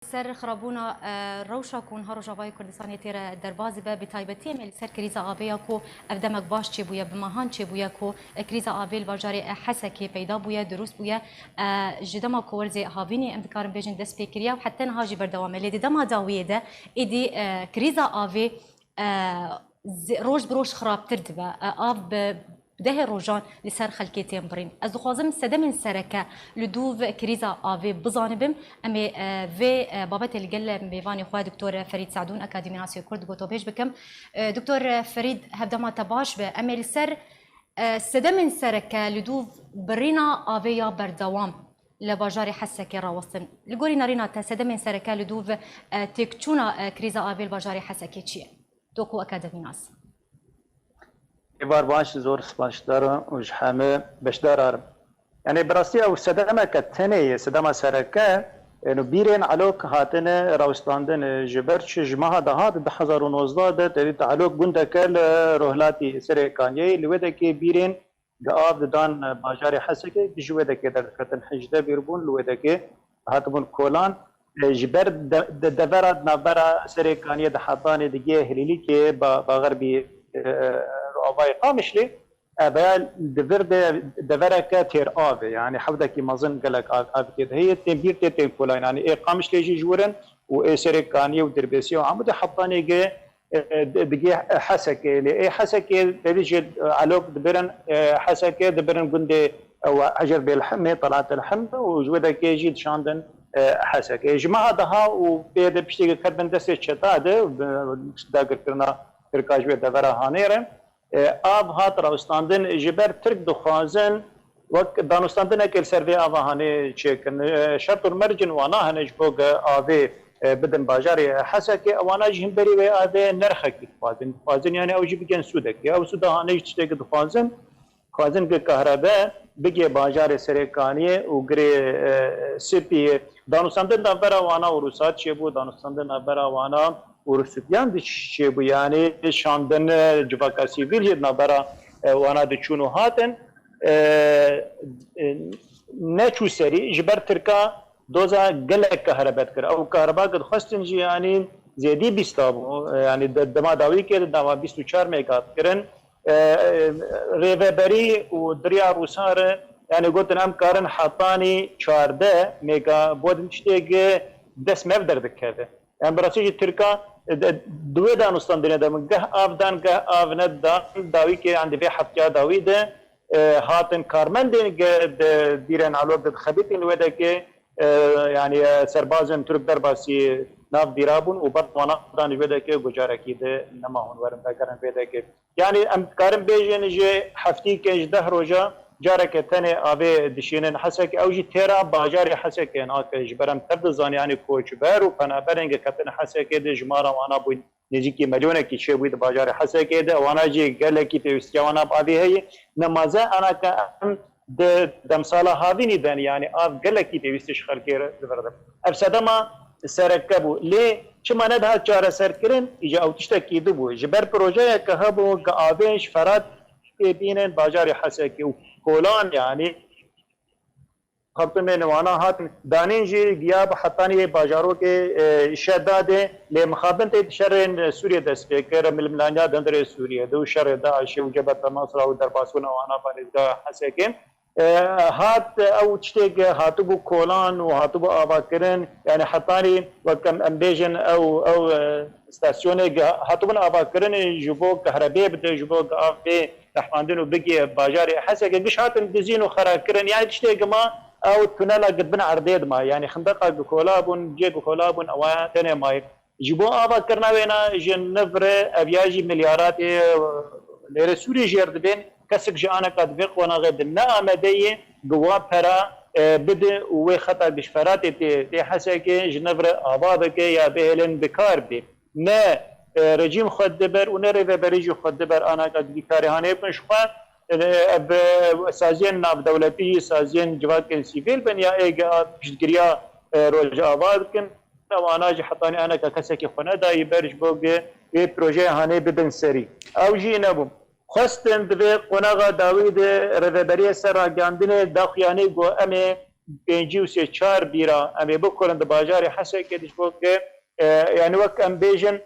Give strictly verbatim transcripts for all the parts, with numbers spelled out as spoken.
Ser xirabûna, e, rewşa ku niha Rojavayê Kurdistanê tê re derbas dibe, bi taybetî em ê li ser krîza avê ya ku ev demek baş çêbûye, bi mehan çêbûye ku, e, krîza avê li bajarê, e, Hesekê peyda bûye, dirûst bûye. E, ji dema ku werzê havînî em dikarin bêjin dest pê kiriye û heta niha jî berdewam e. Lê di dema dawiyê de êdî, e, krîza avê, e, zi-, roj bi roj xirabtir dibe. E, av bi dehê rojan li ser xelkê tên birîn. Ez dixwazim sedemên sereke li dûv krîza avê bizanibim. Em ê, e, vê, e, babetê li gel mêvanê xwe Doktor Ferîd Sadûn, akademînasê Kurd, gotobêj bikim. E, Doktor Ferîd, hevdema te baş be. Em ê li ser, e, sedemên sereke li dûv birîna avê ya berdewam li bajarê Hesekê rawestin. Li gorî nerîna te sedemên sereke li dûv, e, têkçûna, e, krîza avê li bajarê Hesekê çi ye? Doku akademî nas. Êvar baş, zor spasdar im û ji heme beşdar im. Yani bi rastî ew sedemeke tenê ye, sedema sereke, êno bîrên Elok hatine rawestandin ji ber çi ji meha dahat du hezar û nozdeh de tevî Elok gundeke li rohlatî Serê Kaniyeyê li wê dekê bîrên Di av didan bajarê Hesekê, ji wê dekê derdiketin, hejde bîr bûn, li wê dekê hatibûn kolan. E, ji ber de, de, devera di navbera Serê Kaniyê de hetanê digê Hilîlîkê, ba, baxerbî, e, avayê Qamişlê, e, veya di vir de devereke têr avê, yani hewdekî mezin gelek av, av tê de heye, tên bîr tê tên kolayîn. Yani ê Qamişlê jî ji wir in û ê Serê Kaniyê û Dirbêsiyê û Amûdê hetanê ge e, di-, digê Hesekê lê. Ê Hesekê tevî jî, e, Elok dibirin, e, Hesekê dibirin gundê, e, we Ecir Bêlhimê, Talat Elhim û ji wê dekê jî dişandin, e, Hesekê. Ji meha daha û pê de piştî ke ketin destê çeta de, bi, dagirkirina Tirka ji wê devera hanê re, e, av hat rawestandin. Ji ber Tirk dixwazin wek danûstandinekê li ser vê ava hanê çêkin. E, şert û mercên wana hene ji bo ge avê, e, bidin bajarê Hesekê. Ewana jî himberî wê avê nerxekî dixwazin. Dixwazin, yani ew jî bikin sûdekê. Ew sûda hanê jî tiştekî dixwazin. Dixwazin ke kahrebe bigê bajarê Serê Kaniyê û Girê, e, Spî. Danûstandin navbera wana û Rûsat çêbû, danûstandin navbera wana û Rûsûtiyan de çêbû. Yani şandin, e, civaka sivîl jî di navbera, e, wana diçûn û hatin. E, e, neçû serî, ji ber Tirka doza gelek kahrebe dikir. Ew kahreba ke dixwestin jî, yanî zêdî bîsta bû. Yanî de-, dema dawî kir, dema bîst û çar mega dikirin. E, e, rêveberî û diriya Rûsan re, yanî gotin, em karin hetanî çardeh mega bodin tiştê ge dest me ev derdikeve. Em bi rastî jî Tirka, e, de, di wê danûstandinê de min geh av dan, geh av nedan, dawî kê, yan di vê heftiya dawî de, e, hatin karmendên ge di bîrên Elok de dixebitîn li wê dekê, e, yanî, e, serbazên Tirk derbasî nav bîra bûn û ber wana dan ji wê dekê gucarekî de nema hûn werin vegerin vê dekê. Yanî em dikarin bêjin ji heftî ke ji deh roja careke tenê avê dişînin Hesekê, ew jî têra bajarê Hesekê nake. Ji ber em tev dizanî, yanî koçber û penaberên ke ketine Hesekê de jimara wana bû nêzîkî milyonekî çêbûyî di bajarê Hesekê de. Wana jî gelekî pêwîstiya wana bi avê heye. Nemaze anake em di demsala havînî de ne, yanî av gelekî pêwîst e ji xelkê re li vir de. Ev sedema sereke bû. Lê çima nedihat çareserkirin? Îca ew tiştekî dibû. Ji ber projeyeke hebû, ge avê ji Feratê bînin bajarê Hesekê û kolan, yanî xertûmên wana hatin danîn jî giya bi hetanî bajarokê, e, Şedadê, lê mixabin tê di şerên Sûriyê dest pê kir, milmilaniya di hundirê Sûriyê de û şerê DAIŞê û Cebheta Nusra û derbasbûna wana parêzgeha Hesekê. E, hat ew tiştê ke hatibû kolan û hatibû avakirin, yani hetanî wek em, em bêjin ew, ew, e, stasyonê ke hatibûn avakirin ji bo kahrebê bide, ji bo ke av bê rehmandin û bigê bajarê Hesekê, giş hatin dizîn û xera kirin. Yani tiştê ke ma ew tunela ke di bin erdê de ma, yani xindeqa ke kola bûn, cê ke kola bûn, ewa tenê mayî. Ji bo avakirina wêna ji niv re ev ya jî milyaratê lêrê Sûrî jêr dibên, kesek ji aneka di vê qonaxê de ne amade ye, gi wa pera, e, bide û wê xeta giş Feratê tê, tê Hesekê ji niv re ava bike ya bihêlin bi kar bê. Ne, e, rejîm xwe diber û ne rêveberî jî xwe diber aneka di vî karê hanê bikin. Ji xwe, e, ev, e, saziyên navdewletî jî, saziyên civakên sivîl bin ya ê ge piştgiriya, e, Rojava dikin. Wana jî hetanî aneka kesekî xwe nedayî ber ji bo ge vê projeyê hanê bibin serî. Ew jî nebû. Xwestin di vê qonaxa dawî de rêveberiyê ser ragihandinê daxuyanî got, em ê pêncî û sê çar bîra em ê bikorin di bajarê Hesekê de ji bo ke, e, yani wek em bêjin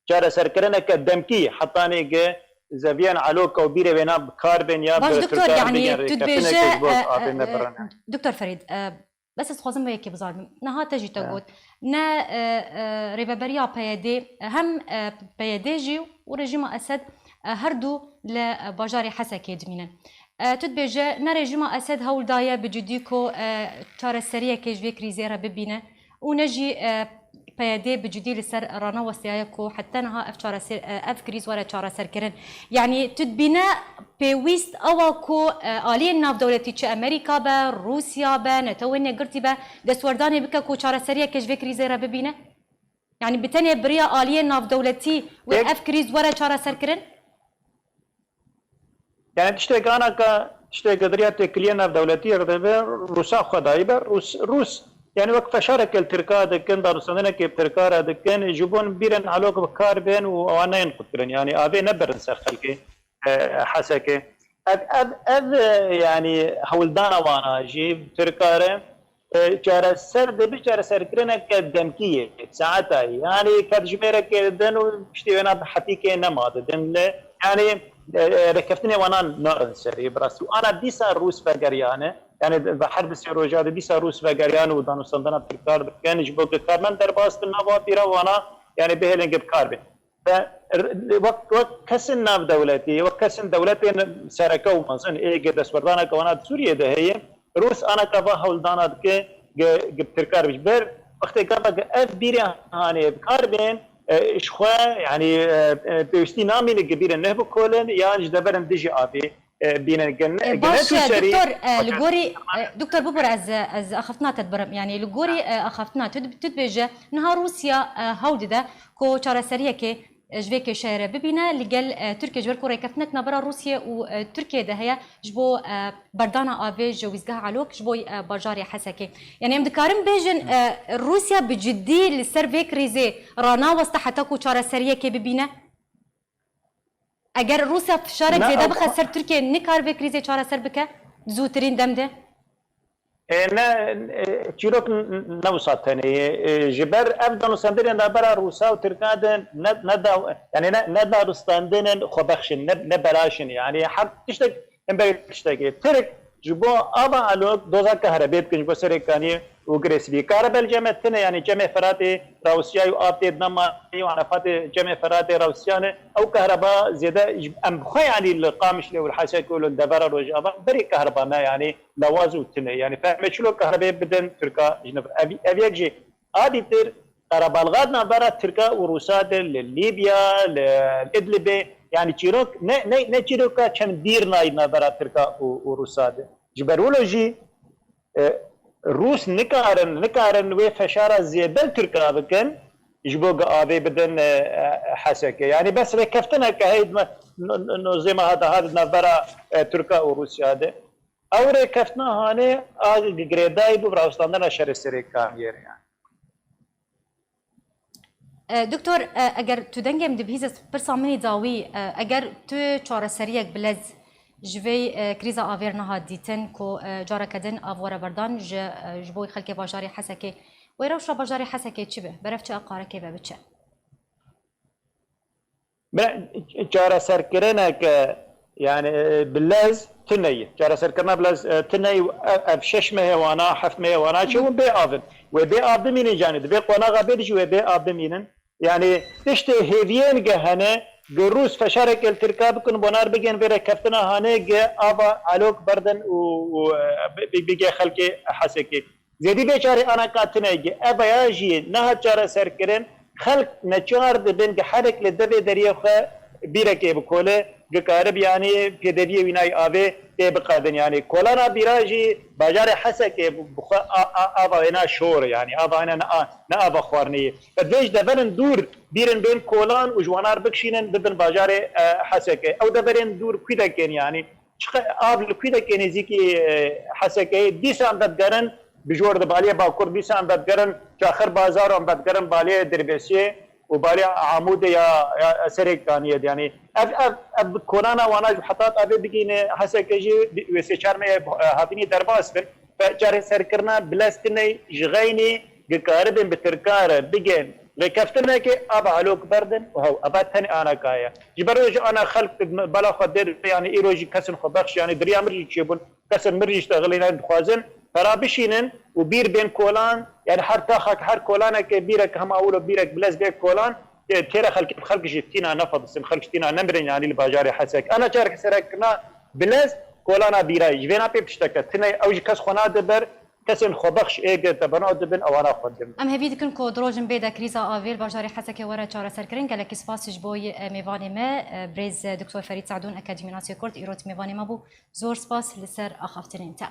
çareserkirineke demkî hetanê ke zeviyên aloka û bîrê wêna bi kar bên ya Baş bi doktor, Tirkan yani bigên tu rêkeftineke dibêje, ji bo e, avê e, nebirin. e, Doktor Ferîd, e, bes ez dixwazim vê yekê bizanim. Niha te jî te Ha. got, ne, e, e, rêveberiya P Y D, hem, e, P Y D jî û rejîma Esed, e, her du li, e, bajarê Hesekê dimînin. E, tu dibêje, ne rejîma Esed hewl daye bi cidî ku, e, çareseriyekê ji vê krîzê re bibîne û ne jî, e, P Y D bi cidî li ser rana westiyaye ku heta niha ev çareser, e, ev krîz were çareserkirin. Yanî tu dibîne pêwîst ew a ku, e, aliyên navdewletî çi Amerîka be, Rûsya be, netewên yekgirtî be, destwerdanê bike ku çareseriyeke ji vê krîzê re bibîne? Yanî bi tenê bi riya aliyên navdewletî wê Yek- ev krîz were çareserkirin? Yani tiştek anaka, tiştek di riya têkiliyê navdewletî re dibe Rûsa xwe dayî be. Rûs, Rûs, yani wek feşareke li Tirka dikin, danûstandinekê bi Tirka re dikin, ji bo bîrên alok bi kar bên û ewan neyên qutkirin. Yani avê neberin ser xelkê, e, Hesekê. Ev, ev, ev, e, yani hewldana wana jî Tirka re, e, çareser dibe, çareserkirineke demkî yê, saetayî. Yani katjimêrekê didin û piştî wêna bi hetîkê nema didin. Lê, yani, e, e, rêkeftinê wana narin serî, bi rastî. Û ana dîsa Rûs vegeriyane, yani, bi her bi sê roja de dîsa Rûs vegeriyane û danûstandina Tirkan dikin, ji bo ku karmend derbas bin, nava pîra wana, yani, bihêlin ku bi kar bin. Ve r-, wek, wek kesên navdewletî, wek kesên dewletên sereke û mezin ê ge destwerdaneke wana di Sûriyê de heye, Rûs aneka va hewldana dike ge, ge bi Tirkar bi ji ber wextê gava ge ev bîrê hanê bi kar bên, e, ji xwe, yanî, e, e, pêwîstî namîne ge bîrên neh bikolin yan ji deverin dijî avê, e, bînin. Ge ne, E, ge ne baş, tu e, serî doktor, e, li gorî, e, doktor, bibûre ez, ez axaftina te dibirim. Yanî li gorî, e, axaftina tu, tu dibêje, niha Rûsya, e, hewl dide ku çareseriyekê, e, ji vê kêşeyê re bibîne, li gel, e, Tirkiye ji ber ku rêkeftinek navbera Rûsya û, e, Tirkiye de heye ji bo, e, berdana avê ji wîzgeha Elok ji bo, e, bajarê Hesekê. Yanî em dikarin bêjin, e, Rûsya bi cidî li ser vê krîzê ranaweste heta ku çareseriyekê bibîne? Eger Rûsya fişarek Na, zêde ew bixe ser Tirkiye, nikar vê krîzê çareser bike di zûtirîn dem de? E, ne, e, çîrok n-, n-, ne wisa tenê ye. E, ji ber ev danûstandinên navbera Rûsa û Tirkan de ne, ne da, yani ne, ne danûstandinên xwebexş in, ne, ne belaş in. Yani her tiştek, em berê tiştekê. Tirk ji bo ava Elok doza kahrebê dikin ji bo Serêkaniyê û Girê Spî. Kahrebeya li cem me tune, yani cemê Feratê rawestiyayî û av tê di nema û enefatê cemê Feratê rawestiyane. Ew kahreba zêde ji, em bi xwe, yani li Qamişlê û li Hesekê û li devera Rojava berî kahreba me, yani lawaz û tune. Yani fehmê çilo kahrebê bidin Tirka ji nivir. Ev, ev yek jî a dîtir qerebalxa di navbera Tirka û Rûsa de li Lîbya, li Idlibê, yani çîrok ne, ne, ne çîroka çend bîr nayî di navbera Tirka û, û Rûsa de. Ji ber wilo jî, e, Rûs nikarin, nikarin wê feşara zêde li Tirka bikin, ji bo ku avê bidin, e, e, Hesekê. Yani bes rêkeftineke heye di me-, no-, no-, nozê meha dahat di navbera, e, Tirka û Rûsya de. Ew rêkeftina hanê a girêdayî bû bi rawestandina şerê Serêkaniyê re yani. E, Doktor, e, eger tu dengê min dibihîze, pirsa min î dawî, e, eger tu çareseriyek bilez ji vê, e, krîza avê re niha dîtin ku, e, careke din av were berdan ji, e, ji bo xelkê bajarê Hesekê, wê rewşa bajarê Hesekê çi be? Berev çi eqarekê be biçe? Be, çareserkirineke, yani, e, bi lez tune ye. Çareserkirina bi lez, e, tune ye. Ev, ev şeş mehê wana, heft mehê wana çi hûn bê av in. Wê bê av bimînin, yani, di vê qonaxa bê de jî wê bê av bimînin. Yani, tiştê hêviyên ge hene, ge Rûs feşareke li Tirka bikin, bonar bigên vê rêkeftina hanê, ge ava Elok berdin û, û, e, bi-, bi-, bigê xelkê Hesekê. Zêdî vê carê aneka tune ye. Eva ya jî nehat çareserkirin. Xelk neçar dibin ki herek li devê deriyê xwe bîrekê bikole, ki karib, yanî pêdeviyê wînayî avê tê biqedin. Yanî kolana bîra jî bajarê Hesekê bi xwe a, a, ava wêna şor e, yanî ava wêna ne a, ne ava xwarinê ye. Bi vê ji deverin dûr bîrin bên kolan û ji wanar bikişînin bibin bajarê, e, Hesekê. Ew deverên dûr kûdekên, yanî çiqe-, av li kûdekê nêzîkî, e, Hesekê, dîsan vedigerin, bi jor di baliyê Bakur, dîsan vedigerin Çaxir Bazar, an vedigerin baliyê Dirbêsiyê û baliyê Amûdê ya, ya Serêkaniyê de. Yanî ev, ev, ev konana wana ji heta avê bigihîne Hesekê jî wê sê çar mehê, e, hatînî derbas bin. Çareserkirina Bilez tinê ji xeynî dikaribin bi Tirkan re bigên rêkeftinekê, ava alok berdin û hew, eva tenê anaka ye. Ji ber wê jî ana xelk bela xwe dê, yanî îro jî kesên xwebexş, yanî di riya mir jî çêbûn, kesên mir jî ji te xilîne dixwazin pera bişînin û bîr bên kolan, yanî her taxek, her kolaneke bîrek hema wilo bîrek Bilez bê kolan, tê-, têre xelkê, xelk ji tîna nefedisin, xelk ji tîna nemirin, yanî li bajarê Hesek. Ana çareserkirina Bilez kolana bîra ye. Ji vêna pê tişteke tune ye. Ew jî kes xwe nade ber, kesên xwebexş ê ge tebena dibin, ewana xwe dibin. Em hêvî dikin ku di rojên bê de krîza avê li bajarê Hesekê were çareserkirin. Gelekî spas ji bo yê, e, mêvanê me, e, birêz, e, Doktor Ferîd Sadûn, akademînasê Kurd, îrot mêvanê me bû. Zor spas li ser axaftinên te.